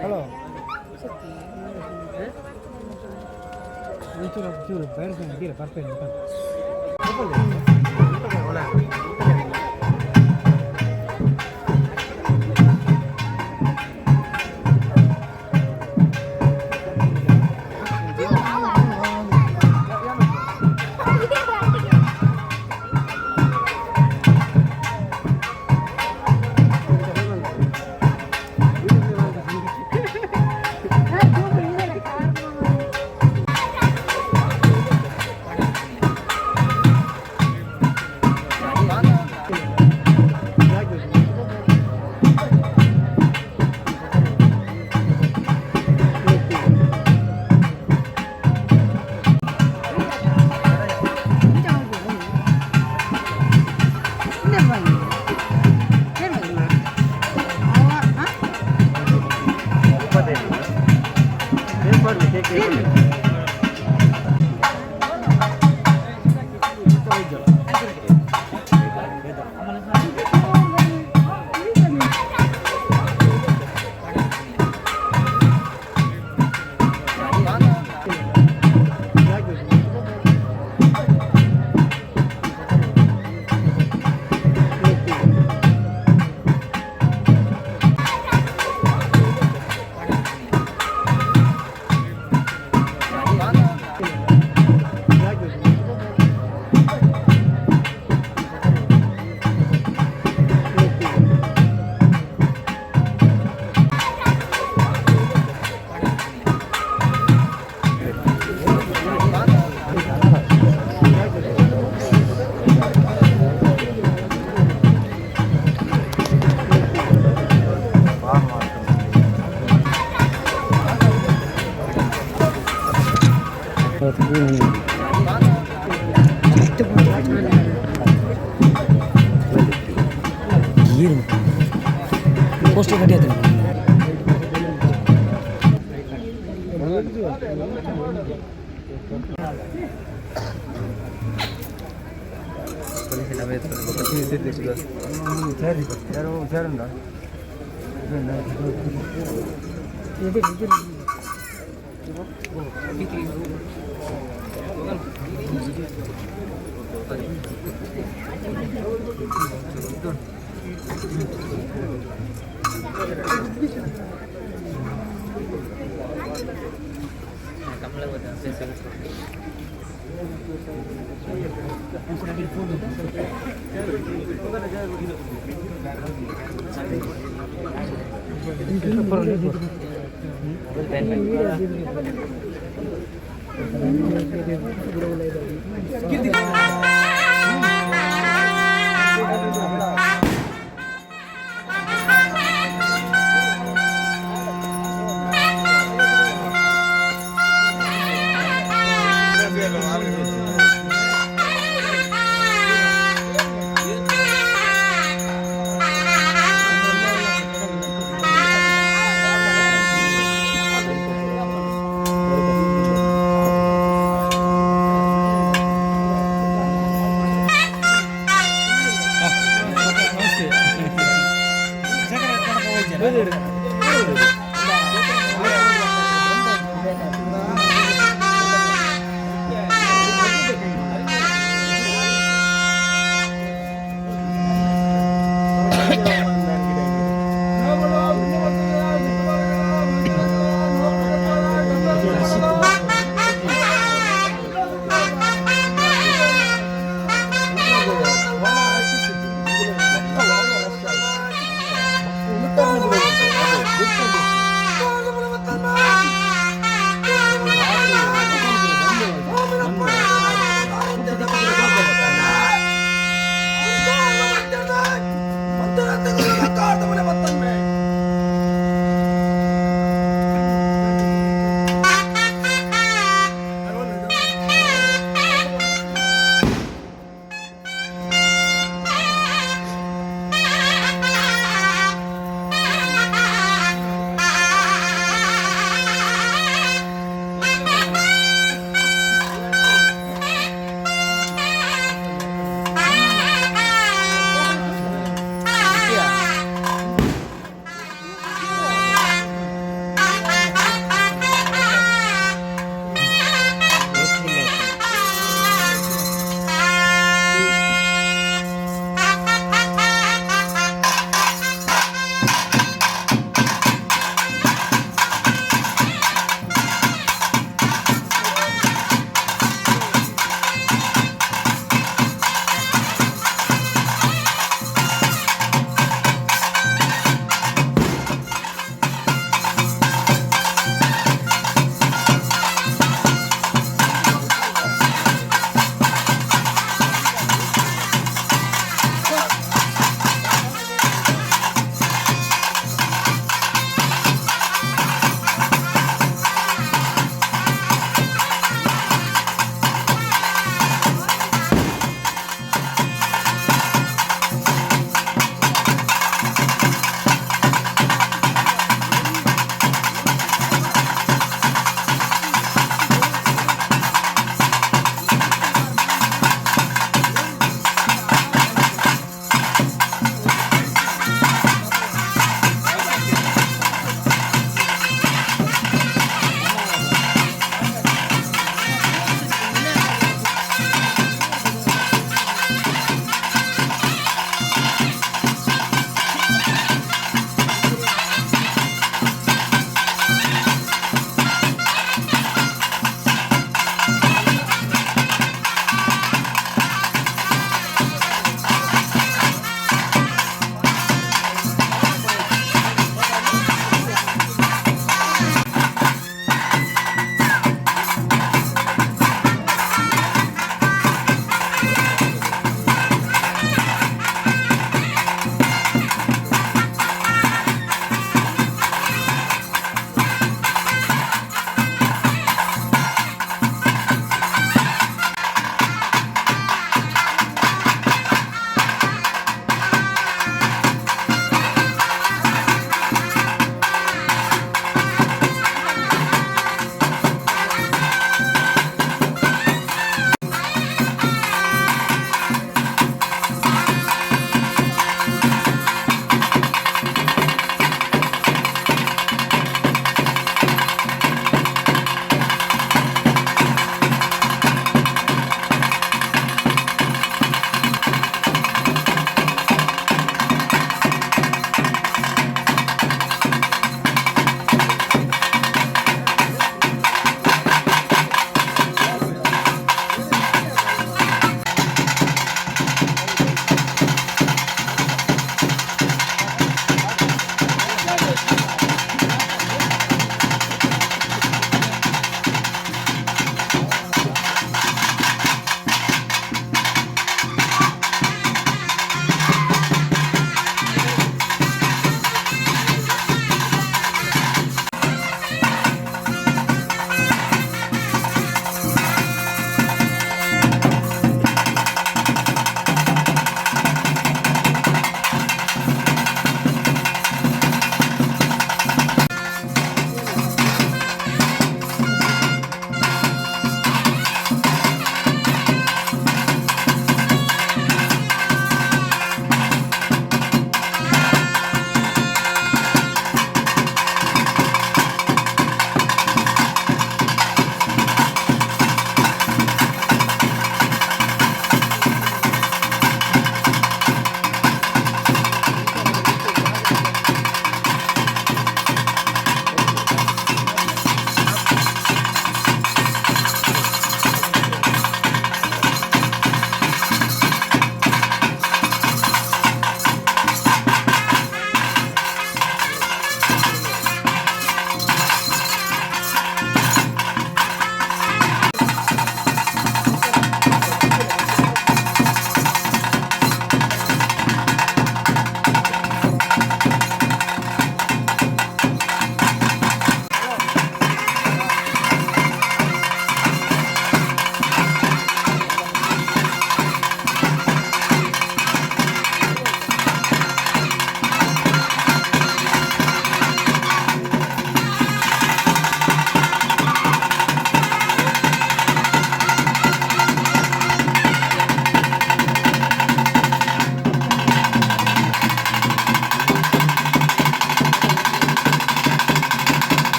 Hello. Poster ಕಟ್ಟಿಯಾತನ.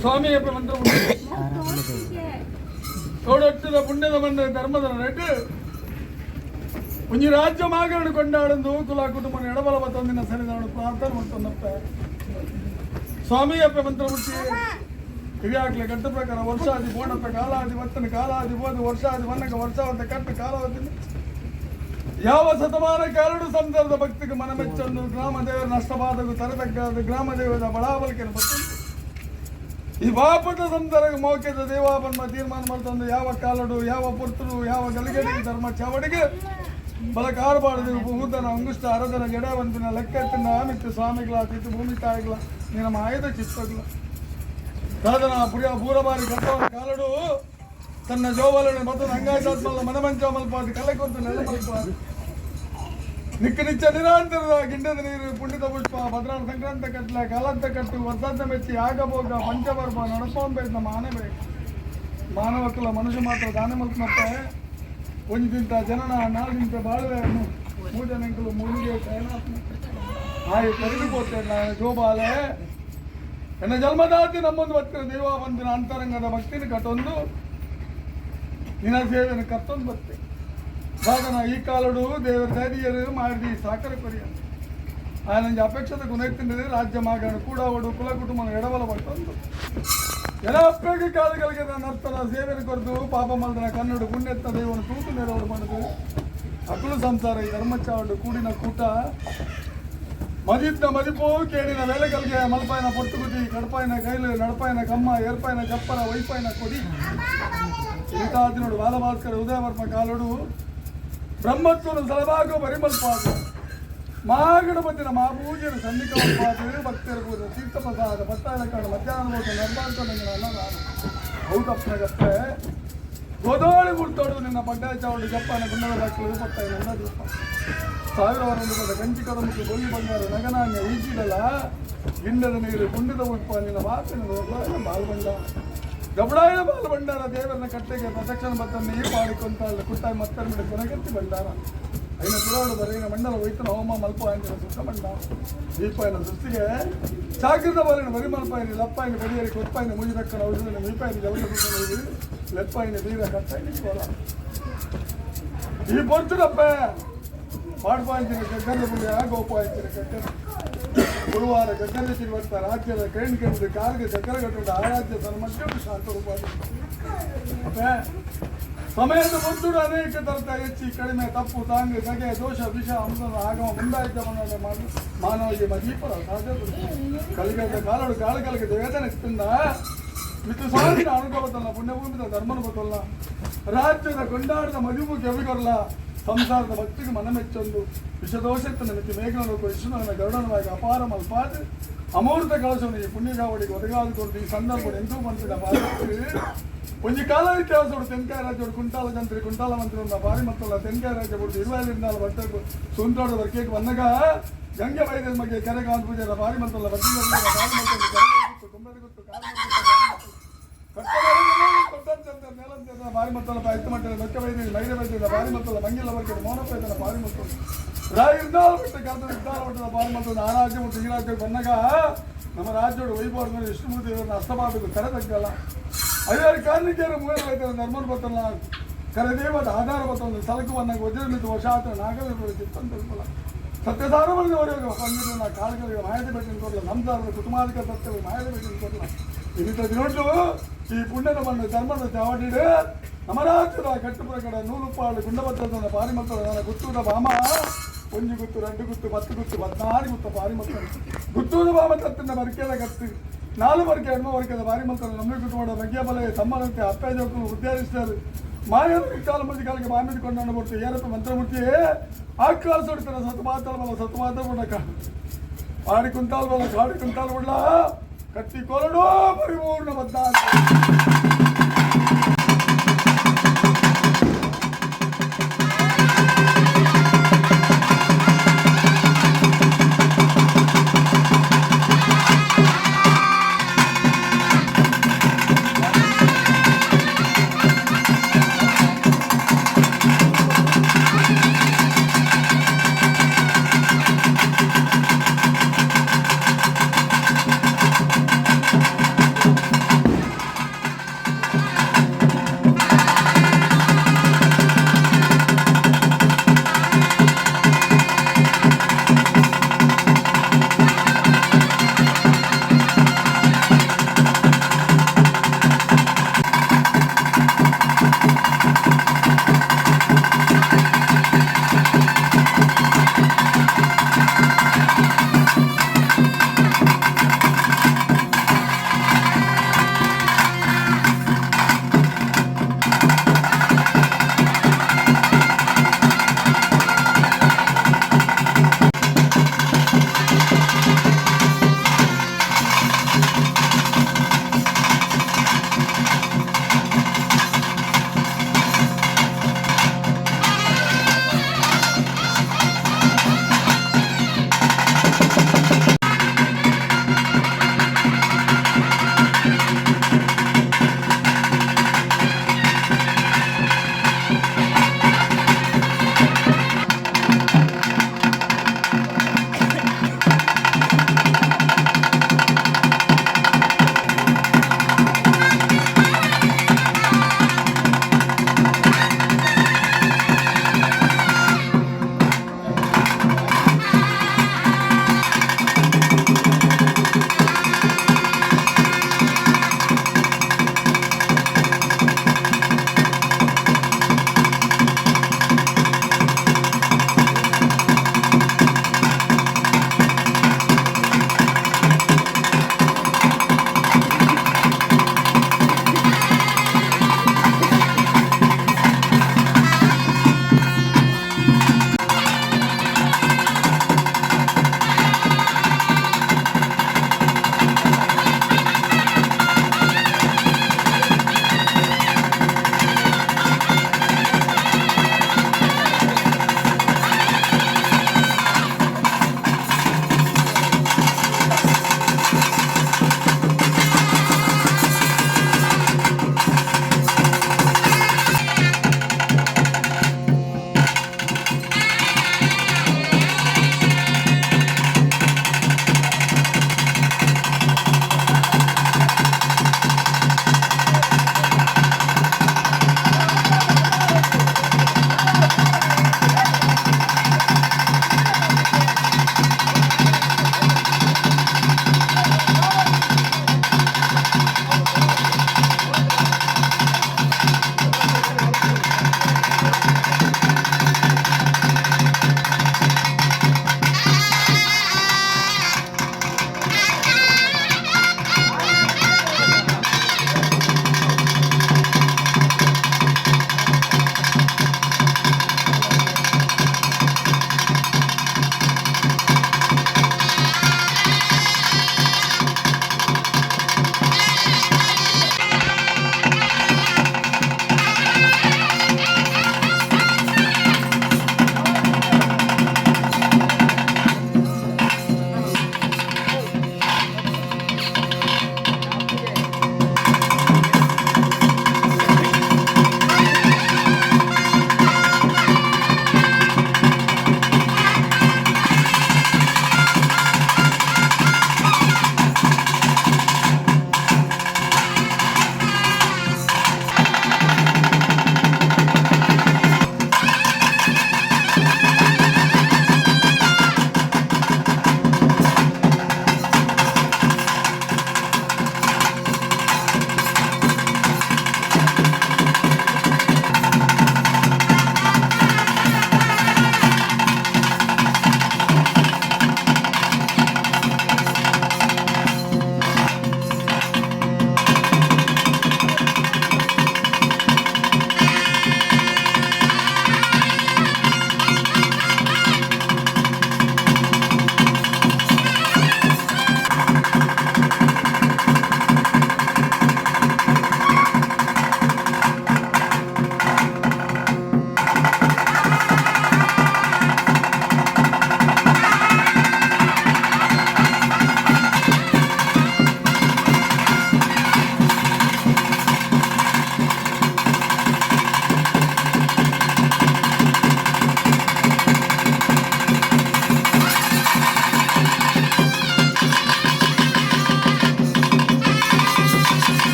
ಸ್ವಾಮಿ ಮಂತ್ರ ತೋಡೊಟ್ಟದ ಪುಣ್ಯದ ಮಂದ ಧರ್ಮದ ರೆಡ್ ಒಂಜಿ ರಾಜ್ಯ ಮಾಗರಣ ಕೊಂಡಾಡಂದು ಕುಲ ಕುಟುಂಬ ಎಡಬಲ ಬತ್ತೊಂದಿನ ಸರಿದಾಡು ಪ್ರಾರ್ಥನೆ ಮಾಡ್ತೊಂದಪ್ಪ. ಸ್ವಾಮಿ ಅಪ್ಪ ಮಂತ್ರ ಮುಟ್ಟಿ ಹಿರಿಯಾಕ್ಲೆ ಕಟ್ಟು ಪ್ರಕಾರ ವರ್ಷಾದಿ ಬೋಣಪ್ಪ ಕಾಲಾದಿ ವತ್ತನ ಕಾಲಾದಿ ಬೋದು ವರ್ಷಾದಿ ವನ್ನಗ ವರ್ಷಾವತ್ತ ಕಟ್ಟು ಕಾಲಾವತಿ ಯಾವ ಶತಮಾನ ಕಾಲಡು ಸಂಸಾರದ ಭಕ್ತಿಗೆ ಮನಮೆಚ್ಚೊಂದು ಗ್ರಾಮ ದೇವರ ನಷ್ಟಬಾಧకు ತರತಗ್ಗಾದ ಗ್ರಾಮ ದೇವರ ಬಳಾಬಲಿಕೆ ಬತ್ತೊಂದು ಈ ಬಾಪಟ ಸಂಸಾರ ಮೌಖ್ಯದ ದೇವಾಪನ್ಮ ತೀರ್ಮಾನ ಮಾಡ್ತಂದು ಯಾವ ಕಾಲಡು ಯಾವ ಪುರ್ತರು ಯಾವ ಗಲಿಗಡಿಗೆ ಧರ್ಮ ಚಾವಡಿಗೆ ಬಲ ಕಾರ್ಬಾರದು ಮುಹೂರ್ತನ ಅಂಗುಷ್ಟ ಅರದನ ಜಡವಂತಿನ ಲೆಕ್ಕತ್ತಿನ ಆಮಿತ್ತು ಸ್ವಾಮಿಗಳ ತಿತ್ತು ಭೂಮಿ ತಾಯಿಗಳ ನಿನ್ನ ಮಾಯದ ಚಿತ್ತಗಳ ಸಾಧನ ಪುರಿಯ ಪೂರಬಾರಿ ಕಟ್ಟವನ ಕಾಲಡು ತನ್ನ ಜೋಬಲನೆ ಮತ್ತು ಅಂಗಾಚಾತ್ಮಲ್ಲ ಮನಮಂಚ ಮಲ್ಪಾದು ಕಲೆಕೊಂತು ನೆಲ ಮಲ್ಪಾದು ನಿಕ್ಕ ನಿಚ್ಚ ನಿರಂತರದ ಗಿಂಡದ ನೀರು ಪುಣ್ಯದ ಪುಷ್ಪ ಭದ್ರಾನ ಸಂಕ್ರಾಂತ ಕಟ್ಲೆ ಕಾಲಂತ ಕಟ್ಟು ವರ್ಸಾಂತ ಮೆಚ್ಚಿ ಆಗಭೋಗ ಪಂಚವರ್ಮ ನಡಪೋಂಬೇಕು ನಮ್ಮ ಆನೆ ಬೇಕು. ಮಾನವ ಕುಲ ಮನುಷ್ಯ ಮಾತ್ರ ದಾನ ಮಲ್ಪನಪ್ಪ. ಒಂದು ತಿಂತ ಜನನ ನಾಲ್ದಿಂತ ಬಾಳುವೆ ಮೂಜನೆಂಕಲು ಮೂಲಿಗೆ ಶಯನಾತ್ಮ ಆಯ್ ಕರಿದು ಪೋತೆ ನಾನು ಜೋಬಾಲೆ. ಎನ್ನ ಜನ್ಮದಾತಿ ನಮ್ಮೊಂದು ಭಕ್ತಿನ ದೇವ ಬಂದಿನ ಅಂತರಂಗದ ಭಕ್ತಿನ ಕಟ್ಟೊಂದು ನಿನ್ನ ಸೇವೆಯನ್ನು ಕತ್ತೊಂದು ಭಕ್ತಿ ಸಾಧನ ಈ ಕಾಲಡು ದೇವರ ದಾದಿಯರು ಮಾಡಿದಿ ಸಾಕರ ಕೊರಿಯ. ఆయన ಅಪೇಕ್ಷದ ಗುಣೆತ್ತಿನది ರಾಜ್ಯ ಮಾಗಣ ಕೂಡಾವಡು ಕುಲ ಕುಟುಂಬ ಎಡಬಲ ಪಟ್ಟೊಂದು ಎಲ್ಲ ಅಪ್ಪಗೆ ಕಾಲಗಳಿಗೆ ನರ್ತನ ಸೇವೆಯನ್ನು ಕೊರದು ಪಾಪ ಮಲ್ದನ ಕನ್ನಡ ಪುಣ್ಯತ್ತ ದೇವನು ತೂತು ನೆರವಡು ಮಾಡದು ಅಕುಲು ಸಂಸಾರ ಈ ಧರ್ಮಚಾವಡು ಕೂಡಿನ ಕೂಟ ಮದಿದ್ದ ಮದಿಪೋ ಕೇಳಿನ ವೇಲೆಗಳಿಗೆ ಮಲ್ಪಾಯನ ಪೊಟ್ಟುಗುದಿ ಕಡಪಾಯನ ಕೈಲು ನಡಪಾಯನ ಕಮ್ಮ ಏರ್ಪಾಯನ ಚಪ್ಪರ ವೈಪಾಯನ ಕೊಡಿ ಇಂತಾದಿನೋಡು ಬಾಲಭಾಸ್ಕರ ಉದಯವರ್ಮ ಕಾಲಡು ಬ್ರಹ್ಮತ್ವನ ಸಲಭಾಗೋ ಬರಿಮಲ್ಪಾದು ಮಾಗಣಪತಿನ ಮಾಪೂಜೆನ ಸನ್ನಿಕಮಲ್ಪಾದು ಭಕ್ತರ ಪೂಜೆ ತೀರ್ಥ ಪ್ರಸಾದ ಪತ್ತಾಯ ಕಾಡು ಮಧ್ಯಾಹ್ನ ಭೋಜನ ನರ್ಮಾಂತನ ಅನ್ನದಾನ ಹೌದಪ್ಪನಗಪ್ಪೆ ಗೋದಾಳಿ ಗುರ್ತೋಡು ನಿನ್ನ ಪಡ್ಡಾಯ ಚಾವಡಿ ಜಪ್ಪನ ಗುಂಡದ ಬಾಕಿಲು ಪತ್ತಾಯ ನಂದ ದೀಪ ಸಾವಿರವಾರ ಕಂಚಿ ಕಡಮುಖಿ ಗೋಗಿ ಬಂಗಾರ ನಗನಾಂಗ ಈಜಿಡಲ ಗಿಂಡದ ನೀರು ಪುಣ್ಯದ ಉಪ್ಪ ನಿನ್ನ ಮಾತಿನ ಬಾಲ್ಬಂಡ ಗಬಡಾಯ ಬಾಲ್ ಭಂಡಾರ ದೇವರನ ಕಟ್ಟೆಗೆ ಪ್ರದಕ್ಷಿಣ ಬತ್ತನ್ನು ಈ ಪಾಡಿಕೊಂತ ಕುಟ್ಟಾಯಿ ಮತ್ತರ ಮೇಲೆ ಕೊನೆಗೆತ್ತಿ ಭಂಡಾರ ಐನ ತುರಾಡು ಬರೆಯಿನ ಮಂಡಲ ವೈತನ ಹೋಮ ಮಲ್ಪ ಅಂದಿನ ಸುತ್ತ ದೀಪಾಯನ ಸೃಷ್ಟಿಗೆ ಚಾಕೃತ ಬಾಲಿನ ಬರಿ ಮಲ್ಪಾಯಿನ ಲಪ್ಪಾಯಿನ ಬಡಿಯರಿ ಕೊಪ್ಪಾಯಿನ ಮುಜಿದಕ್ಕನ ಔಷಧನ ಮೀಪಾಯಿನ ಜಲಕ ಲೆಪ್ಪಾಯಿನ ಬೀರ ಕಟ್ಟಾಯಿನ ಕೋಲ ಈ ಪೊರ್ತುಡಪ್ಪ ಪಾಡ್ಪಾಯಿಂಚಿನ ಗಗ್ಗರ ಪುಣ್ಯ ಗೋಪಾಯಿಂಚಿನ ಗಗ್ಗರ ಗುರುವಾರ ಗಗ್ಗರ ತಿರುವತ್ತ ರಾಜ್ಯದ ಕೈಣ್ ಕೆಂದು ಕಾರ್ಗೆ ಚಕ್ರ ಕಟ್ಟುಂಡು ಆರಾಧ್ಯ ತನ್ನ ಶಾಂತ ರೂಪ ಅಪ್ಪ. ಸಮಯದ ಬಂದು ಅನೇಕ ತರತ ಹೆಚ್ಚಿ ಕಡಿಮೆ ತಪ್ಪು ತಾಂಗ್ ಸಗೆ ದೋಷ ವಿಷ ಅಮೃತದ ಆಗಮ ಮುಂದಾಯ್ತ ಮಾನವಗೆ ಮದೀಪರ ಸಹಜ కలిగేత కాలడు కాಳು కలిగే వేదన ಇస్తుందా ಮಿತ್ರ ಸ್ವಾಮಿನ ಅನುಭವತ್ತಲ್ಲ ಪುಣ್ಯಭೂಮಿದ ಧರ್ಮನ ಗೊತ್ತಲ್ಲ ರಾಜ್ಯದ ಕೊಂಡಾಡದ ಮದುವು ಕೆವಿಗೊಲ್ಲ ಸಂಸಾರದ ಭಕ್ತಿಗೆ ಮನಮೆಚ್ಚೊಂದು ವಿಷದೋಷತ್ತನ ಮಿತಿ ಮೇಘನ ವಿಷ್ಣುವಿನ ಗರುಡನವಾಗಿ ಅಪಾರ ಮಲ್ಪಾದ ಅಮೂರ್ತ ಕಳಸವನ್ನು ಈ ಪುಣ್ಯಗಾವಡಿಗೆ ಒದಗಾದ ಕೊಡ್ತು. ಈ ಸಂದರ್ಭ ಎಂತೂ ಬಂತಿಲ್ಲ ಭಾರತಕ್ಕೆ ಒಂಜಿ ಕಾಲ ಇತಿಹಾಸ. ತೆನ್ಕಾಯ ರಾಜ್ಯ ಕುಂಟಾಲ ಜಂತ್ರಿ ಕುಂಟಾಲ ಮಂತ್ರಿ ఉన్న ಭಾರಿ ಮತ್ತಲ್ಲ ತೆನ್ಕಾಯ ರಾಜ್ಯ ಬಿಡ್ತು ಇರುವಾಲಿಂದ ಬಟ್ಟೆ ಸುಂದರದ ವರ್ಕೇಕ್ ಬಂದಾಗ ಗಂಗೆ ಬೈದ ಬಗ್ಗೆ ಕೆರೆ ಕಾಂತ ಪೂಜೆ ಭಾರಿ ಮಂತಲ್ಲ ಬಟ್ಟಿ ಭಾರಿ ಮಂತಲ್ಲ ಕುಂಬದ ಗುತ್ತು ಭಾರಿ ಮತ್ತಲ್ಲ ಎತ್ತು ಮಟ್ಟದ ಬೆಕ್ಕ ಬೈದಿ ಮೈರೆ ಬೈದಿದ್ದ ಭಾರಿ ಮತ್ತಲ್ಲ ಮಂಗಿಲ್ಲ ಬರ್ಕೆ ಮೌನ ಬೈದನ ಭಾರಿ ಮತ್ತಲ್ಲ ರಾಯ್ ಇರ್ದಾಲ ಬಿಟ್ಟು ಕರೆದ ಇದ್ದಾಲ ಮಟ್ಟದ ಭಾರಿ ಮತ್ತಲ್ಲ ಆ ರಾಜ್ಯ ಮತ್ತು ಈ ರಾಜ್ಯಕ್ಕೆ ಬಂದಾಗ ನಮ್ಮ ರಾಜ್ಯೋಡು ವೈಭವ ವಿಷ್ಣುಮೂರ್ತಿ ಇವರನ್ನ ಅಸ್ತಮಾದಕ್ಕೂ ಕರೆ ತಗ್ಗಲ್ಲ. ಐದಾರು ಕಾರಣಿಕೆಯರು ಮೂವರು ಬೈತಾರೆ ಧರ್ಮನ ಬತ್ತಲ್ಲ ಕರೆದೇವದ ಆಧಾರ ಬತ್ತೊಂದು ಸಲಕು ಬಂದಾಗ ವಜ್ರ ವರ್ಷ ಆತ ನಾಗವೀರ ಚಿತ್ತಂತ ತಿಳ್ಕೊಲ್ಲ ಸತ್ಯಸಾರವರಿಗೆ ಪಂಡಿತನ ಕಾಳುಗಳಿಗೆ ಮಾಯದ ಭೇಟಿ ಕೊಡಲ ಸಂಸಾರದ ಕುಟುಂಬಾಧಿಕ ಸತ್ಯಗಳಿಗೆ ಮಾಯದ ಭೇಟಿ ಕೊಡಲ ಇಂಥ ದಿನೊಟ್ಟು ಈ ಪುಣ್ಯದ ಮಣ್ಣು ಧರ್ಮದ ಚಾವಡಿಡು ನಮರಾಜ್ಯದ ಕಟ್ಟು ಪ್ರಕಡ ನೂಲು ಪಾಳು ಗುಂಡಭದ್ರತನ ಪಾರಿಮತ್ತದ ಗುತ್ತೂದ ಬಾಮ ಒಂಜಿ ಗುತ್ತು 2 ಗುತ್ತು 10 ಗುತ್ತು 14 ಗುತ್ತ ಪಾರಿಮತ್ತನ ಗುತ್ತೂದ ಬಾಮ ತತ್ತಿನ ಬರಿಕೆದ ಕತ್ತು 4 ವರ್ಕೆ ಎಣ್ಮ ವರ್ಕೆದ ಪಾರಿಮತ್ತನ ನಮ್ಮಿ ಕುಟುಂಬದ ಮಗ್ಯ ಬಲ ತಮ್ಮನಂತೆ ಅಪ್ಪೇಜೋಕುಲು ಉದ್ದೇಶಿಸ್ತಾರೆ ಮಾಯದ ವಿಚಾರ ಮಂದಿ ಕಾಲಕ್ಕೆ ಮಾಮಿದ ಕೊಂಡಾಡ ಬರ್ತು ಏನಪ್ಪ ಮಂತ್ರಮೂರ್ತಿ ಆಕ್ರಾಸ ಹೊಡಿತಾರೆ ಸತ್ಮಾತಲ ಬಲ ಸತ್ಮಾತ ಬುಡಕ ಆಡಿ ಕುಂತಾಲ್ ಬಲ ಕಾಡಿ ಕುಂತಾಲ್ ಬಿಡ್ಲ ಕತ್ತಿ ಕೊರಡು ಪರಿಪೂರ್ಣ ಬದ್ಧ.